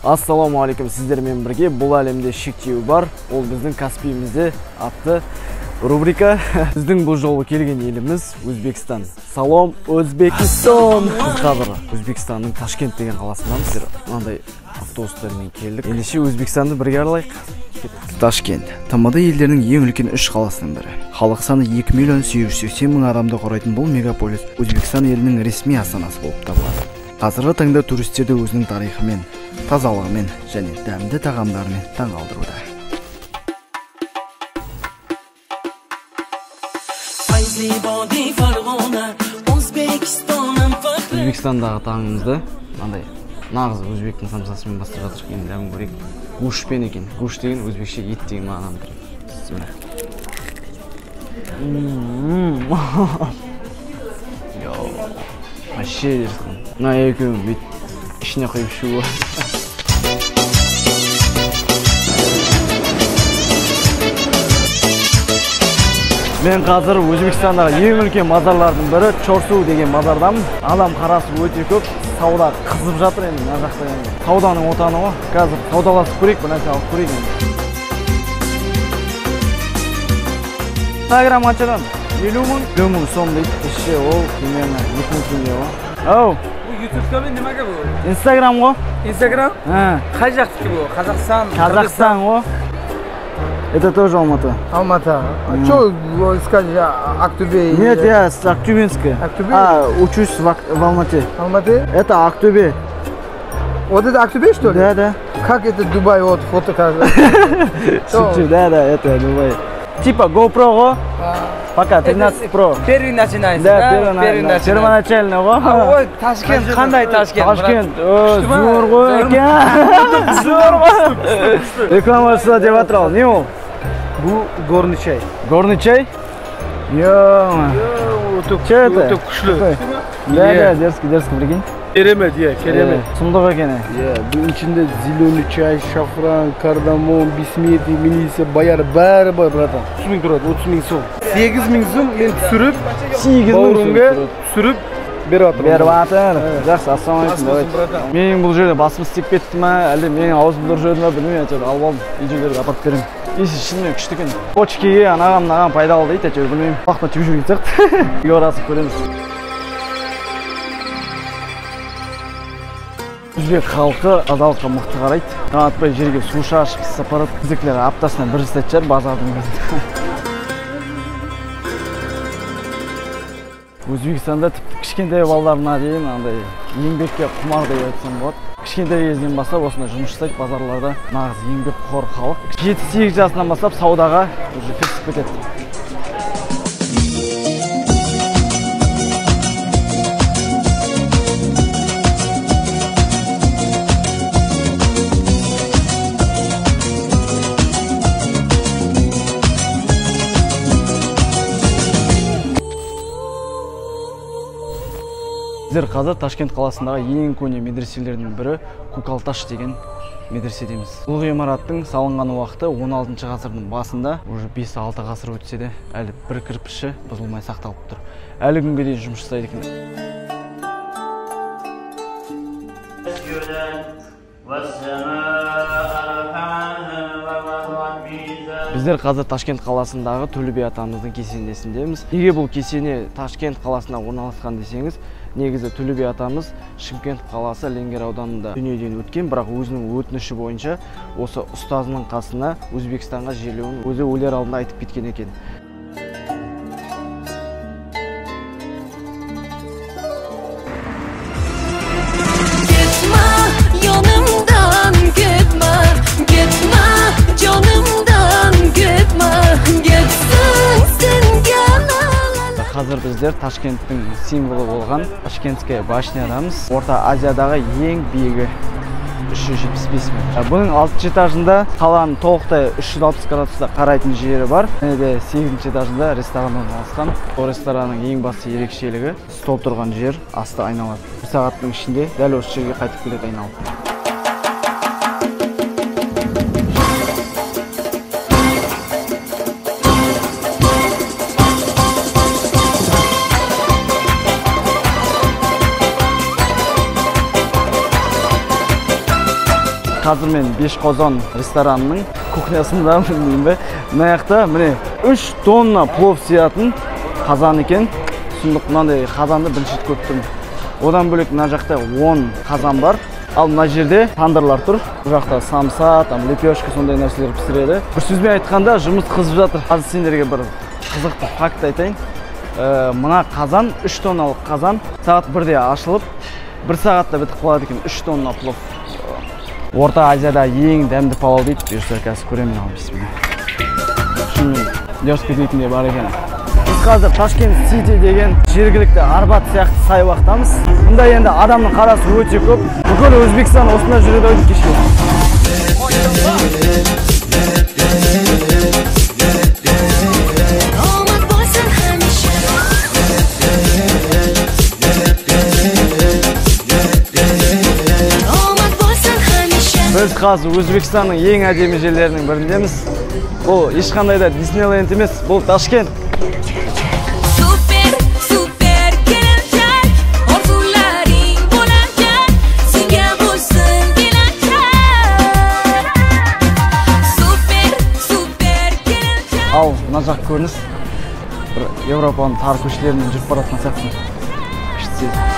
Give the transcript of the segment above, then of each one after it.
Ассалаумағалейкум, сіздермен бірге бұл әлемде шектеу бар. Ол біздің Каспийімізде атты рубрика. Біздің бұл жолы келген еліміз Өзбекстан. Салом, Өзбекстан! Біз қазір Өзбекстанның Ташкент деген қаласындамыз. Мынандай автобустармен келдік. Ендеше Өзбекстанды бірге аралайық. Ташкент ТМД елдерінің ең үлкен үш қаласының бірі. Халық саны 2 миллион 880 мың адамды құрайтын бұл мегаполис Өзбекстан елінің ресми астанасы болып табылады. Қазіргі таңда туристерді өзінің тарихымен, тазалығымен және дәмді тағамдарымен таңғалдыруда. Өзбекстандағы таңымызды мынандай нағыз өзбектің самсасымен бастап жатырмыз. Енді дәмін көрейік. Гушпен екен. Гуш деген өзбекше ет деген мағынаны білдіреді. Вообще дерзкий. Мына екеуін бүйтіп ішіне құйып ішу. Мен қазір Өзбекстандағы ең үлкен базарлардың бірі Чорсу деген базардамын. Адам қарасы өте көп, сауда қызып жатыр енді мына жақта енді. Сауданың отаны ғой. Қазір саудаласып көрейік, бір нәрсе алып көрейік енді. Инстаграм қаншадан? 50 мың. 50 мың сом дейді. Кеше ол примерно 2000 теңге ғой. Ау. Bu YouTube'da mı nimaga bu? Instagram ғой. Instagram? Қай жақтікі bu? Қазақстан. Қазақстан ғой. Это тоже Алматы. Алматы. А что искали? Актюбе? Нет, я с Актюбинска. Актюбе? А, учусь в Алмате. Алматы? Это Актюбе. Вот это Актюбе, что ли? Да, да. Как это Дубай, вот фото как? Шучу, да, да, это Дубай. Типа GoPro, пока 13 Pro. Первый начинается, да? Да, первоначально. Ой, Ташкент, қандай Ташкент? Ташкент, зор ғой екен. Зор ғой. Рекламасы деп жатыр ал, не ол? Bu горный чай. Горный чай? Ё-моё. Өте күшлі. Да, да, дерзкий, дерзкий, прикинь. Керемет, иә, керемет. Сұмдық екен. Иә, бұл ішінде зеленый чай, шафран, кардамон, бисмети, мелиса, баяр, бәрі бар, братан. 30 мың тұрады, 30 мың сом. 8 мың сом мен түсіріп, бауырымға түсіріп беріп жатырмын. Беріп жатыр. Жақсы, ассалаумағалейкум, давайте. Менің бұл жерде басым істеп кетті ма, әлде менің аузым дұрыс жүрді ма, білмеймін, әйтеуір алып алдым. Үйдегілерге апарып беремін. Иісі шынымен күшті екен. Почкеге анаған мынаған пайдалы дейді, әйтеуір білмеймін. Уақытта түйіп жүрген сияқты. Үйге барасып көреміз. Өзбек халқы тазалыққа мықты қарайды. Таң атпай жерге су шашып, сыпырып, біздікілер аптасына бір жасайтын шығар базардың өзінде. Өзбекстанда тіпті кішкентай балаларына дейін андай еңбекке құмар деп айтсам болады. Кішкентай кезінен бастап осындай жұмыс жасайды базарларда. Нағыз еңбекқор халық. 7-8 жасынан бастап саудаға уже кірісіп кетеді. Біздер қазір Ташкент қаласындағы ең көне медреселердің бірі Кукалташ деген медреседеміз. Бұл ғимараттың салынған уақыты 16 ғасырдың басында, уже 5-6 ғасыр өтсе де әлі бір кірпіші бұзылмай сақталып тұр. Әлі күнге дейін жұмыс жасайды екен. Біздер қазір Ташкент қаласындағы Төле би атамыздың кесенесіндеміз. Неге бұл кесене Ташкент қаласына орналасқан десеңіз, негізі Төле би атамыз Шымкент қаласы Ленгер ауданында дүниеден өткен, бірақ өзінің өтініші бойынша осы ұстазының қасына Өзбекстанға жерлеуін өзі өлер алдында айтып кеткен екен. Қазір біздер Ташкенттің символы болған Ташкентская башнядамыз. Орта Азиядағы ең биігі 375 метр. Бұның 6 этажында қаланың толықтай 360 градуста қарайтын жері бар. Және де 8 этажында ресторан орналасқан. Бұл ресторанның ең басты ерекшелігі стол тұрған жер асты айналады. Бір сағаттың ішінде дәл осы жерге қайтып келеді айналып. Қазір мен Бешқозон ресторанының кухнясындамын деймін бе. Мына жақта міне 3 тонна плов сиятын қазан екен. Сұмдық, мынандай қазанды бірінші рет көріп тұрмын. Одан бөлек мына жақта 10 қазан бар. Ал мына жерде тандырлар тұр. Бұл жақта самса, там лепешка сондай нәрселер пісіреді. Бір сөзбен айтқанда жұмыс қызып жатыр. Қазір сендерге бір қызықты факт айтайын. Мына қазан 3 тонналық қазан сағат 1-де ашылып, 1 сағатта бітіп қалады екен 3 тонна плов. Орта Азияда ең дәмді палау дейді. Бұйырса қазір көремін ал, бисмилля. Шынымен дерс кететін де бар екен. Біз қазір Ташкент Сити деген жергілікті Арбат сияқты саябақтамыз. Мұнда енді адамның қарасы өте көп. Бүкіл Өзбекстан осында жүреді ау кешке. Біз қазір Өзбекстанның ең әдемі жерлерінің біріндеміз. Бұл ешқандай да Диснейленд емес, бұл Ташкент. Супер, супер келіншек, орзуларың болajak, senga bo'lsin kelajak. Супер, супер келіншек. Ал мына жақ көрініс бір Еуропаның тар көшелерімен жүріп бара жатқан сияқтысың. Күшті сезім.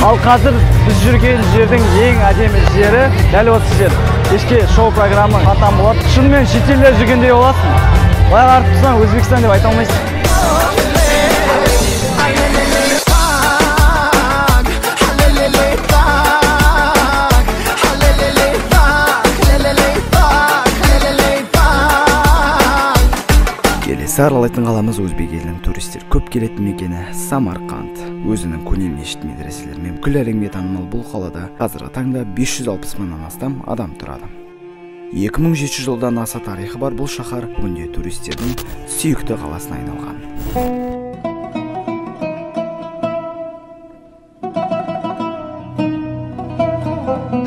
Ал қазір біз жүрген жердің ең әдемі жері дәл осы жер. Кешке шоу программа қатан болады. Шынымен шетелде жүргендей боласың. Былай қарап тұрсаң Өзбекстан деп айта алмайсың. Келесі аралайтын қаламыз өзбек елінің туристер көп келетін мекені Самарқанд. Өзінің көне мешіт медреселерімен күллі әлемге танымал бұл қалада қазіргі таңда 560 мыңнан астам адам тұрады. 2700 жылдан аса тарихы бар бұл шаһар бүгінде туристердің сүйікті қаласына айналған.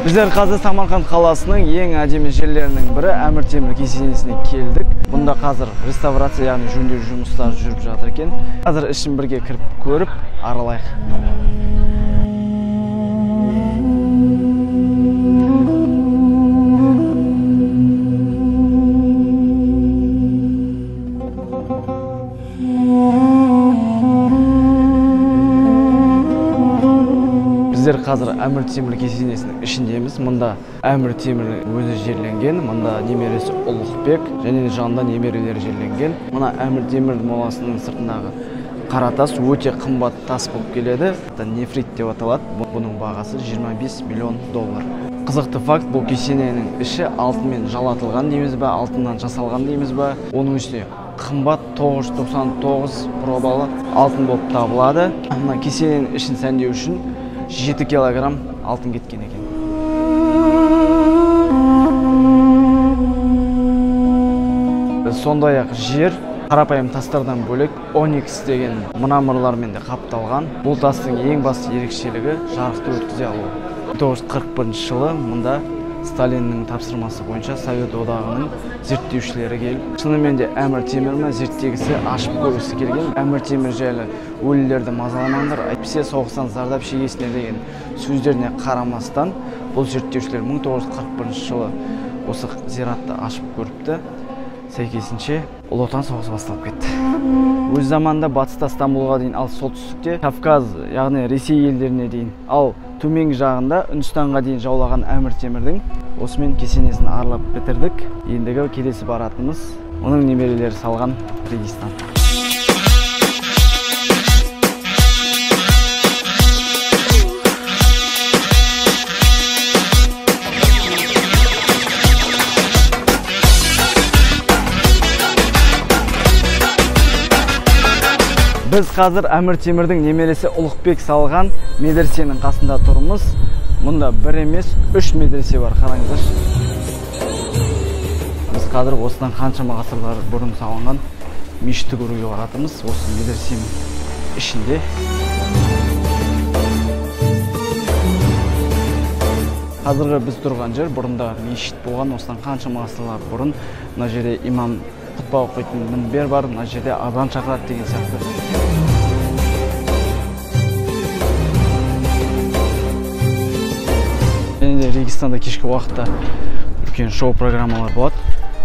Біздер қазір Самарқанд қаласының ең әдемі жерлерінің бірі Әмір Темір кесенесіне келдік. Бұнда қазір реставрация, яғни жөндеу жұмыстары жүріп жатыр екен. Қазір ішін бірге кіріп көріп, аралайық. Біздер қазір Әмір Темір кесенесінің ішіндеміз. Мұнда Әмір Темір өзі жерленген, мұнда немересі Ұлықбек және жанында немерелері жерленген. Мына Әмір Темір моласының сыртындағы қара тас өте қымбат тас болып келеді. Нефрит деп аталады. Бұның бағасы 25 миллион доллар. Қызықты факт, бұл кесененің іші алтынмен жалатылған дейміз ба, алтыннан жасалған дейміз ба. Оның үстіне қымбат 999 пробалы алтын болып табылады. Мына кесененің ішін сәндеу үшін 7 килограмм алтын кеткен екен. Сондай-ақ жер қарапайым тастардан бөлек оникс деген мраморлармен де қапталған. Бұл тастың ең басты ерекшелігі жарықты өткізе алу. 1941 жылы мұнда Сталиннің тапсырмасы бойынша Совет Одағының зерттеушілері келіп, шынымен де Әмір Темір ме зерттегісі ашып көргісі келген. Әмір Темір жайлы өлілерді мазаламаңдар, әйтпесе соғыстан зардап шегесіңдер деген сөздеріне қарамастан, бұл зерттеушілер 1941 жылы осы зиратты ашып көріпті. Сәйкесінше Ұлы Отан соғысы басталып кетті. Өз заманында батыста Стамбулға дейін, ал солтүстікте Кавказ, яғни Ресей елдеріне дейін, ал төменгі жағында Үндістанға дейін жаулаған Әмір Темірдің осымен кесенесін аралап бітірдік. Ендігі келесі баратынымыз оның немерелері салған Регистан. Біз қазір Әмір Темірдің немересі Ұлықбек салған медресенің қасында тұрмыз. Мұнда бір емес, 3 медресе бар, қараңыздаршы. Біз қазір осыдан қаншама ғасырлар бұрын салынған мешітті көруге баратырмыз. Осы медресенің ішінде. Қазіргі біз тұрған жер бұрында мешіт болған. Осыдан қаншама ғасырлар бұрын мына жерде имам Құтпа оқитын мінбер бар, мына жерде азан шақырады деген сияқты. Және де Регистанда кешкі уақытта үлкен шоу программалар болады.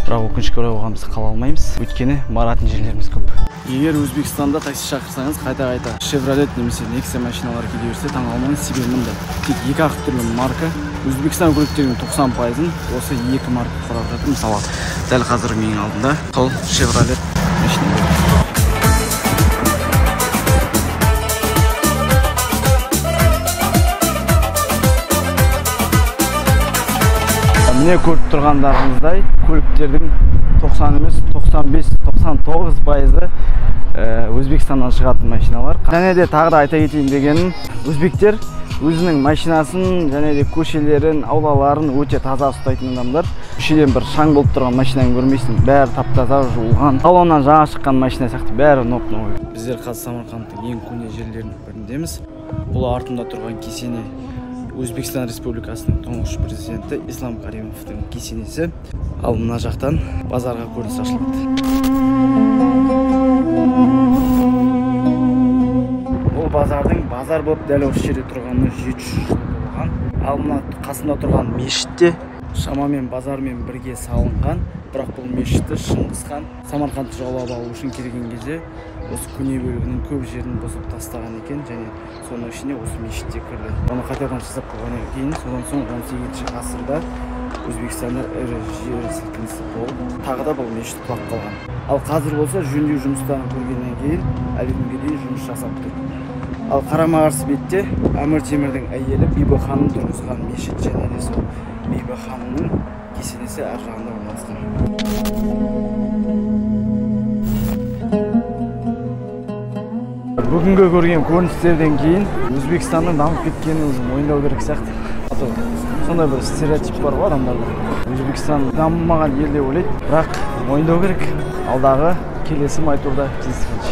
Бірақ өкінішке орай оған біз қала алмаймыз, өйткені баратын жерлеріміз көп. Егер Өзбекстанда такси шақырсаңыз, қайта-қайта Chevrolet немесе Nexia машиналары келе берсе, таңғалмаңыз, себебі мында тек екі ақ түрлі марка. Өзбекстан көліктерінің 90%-ын осы екі марка құрап жатыр. Мысалы, дәл қазір менің алдымда сол Chevrolet машиналары. Міне көріп тұрғандарыңыздай, көліктердің 90 емес, 95, 99%-ы Өзбекстаннан шығатын машиналар. Және де тағы да айта кетейін дегенім, өзбектер өзінің машинасын және де көшелерін, аулаларын өте таза ұстайтын адамдар. Көшеден бір шаң болып тұрған машинаны көрмейсің, бәрі тап-таза жуылған. Салоннан жаңа шыққан машина сияқты, бәрі ноп-новый. Біздер қазір Самарқандтың ең көне жерлерінің біріндеміз. Бұл артында тұрған кесене Өзбекстан Республикасының тұңғыш президенті Ислам Каримовтың кесенесі. Ал мына жақтан базарға көрініс ашылады. Бұл базардың базар болып дәл осы жерде тұрғанына 700 жыл болған. Ал мына қасында тұрған мешіт те шамамен базармен бірге салынған. Бірақ бұл мешітті Шыңғыс хан Самарқандты жаулап алу үшін келген кезде осы көне бөлігінің көп жерін бұзып тастаған екен, және соның ішіне осы мешіт те кірді. Оны қайтадан жасап қойғаннан кейін, содан соң 18 ғасырда Өзбекстанда ірі жер сілкінісі болып, тағы да бұл мешіт құлап қалған. Ал қазір болса жөндеу жұмыстарын көргеннен кейін әлі күнге дейін жұмыс жасап тұр. Ал қарама-қарсы бетте Әмір Темірдің әйелі Бибі ханым тұрғызған мешіт және де сол Бибі ханымның кесенесі ар жағында орналасқан. Бүгінгі көрген көріністерден кейін Өзбекстанның дамып кеткенін уже мойындау керек сияқты. Сондай бір стереотип бар ғой адамдарда. Өзбекстан дамымаған ел деп ойлайды, бірақ мойындау керек. Алдағы келесі Майтурда кездескенше.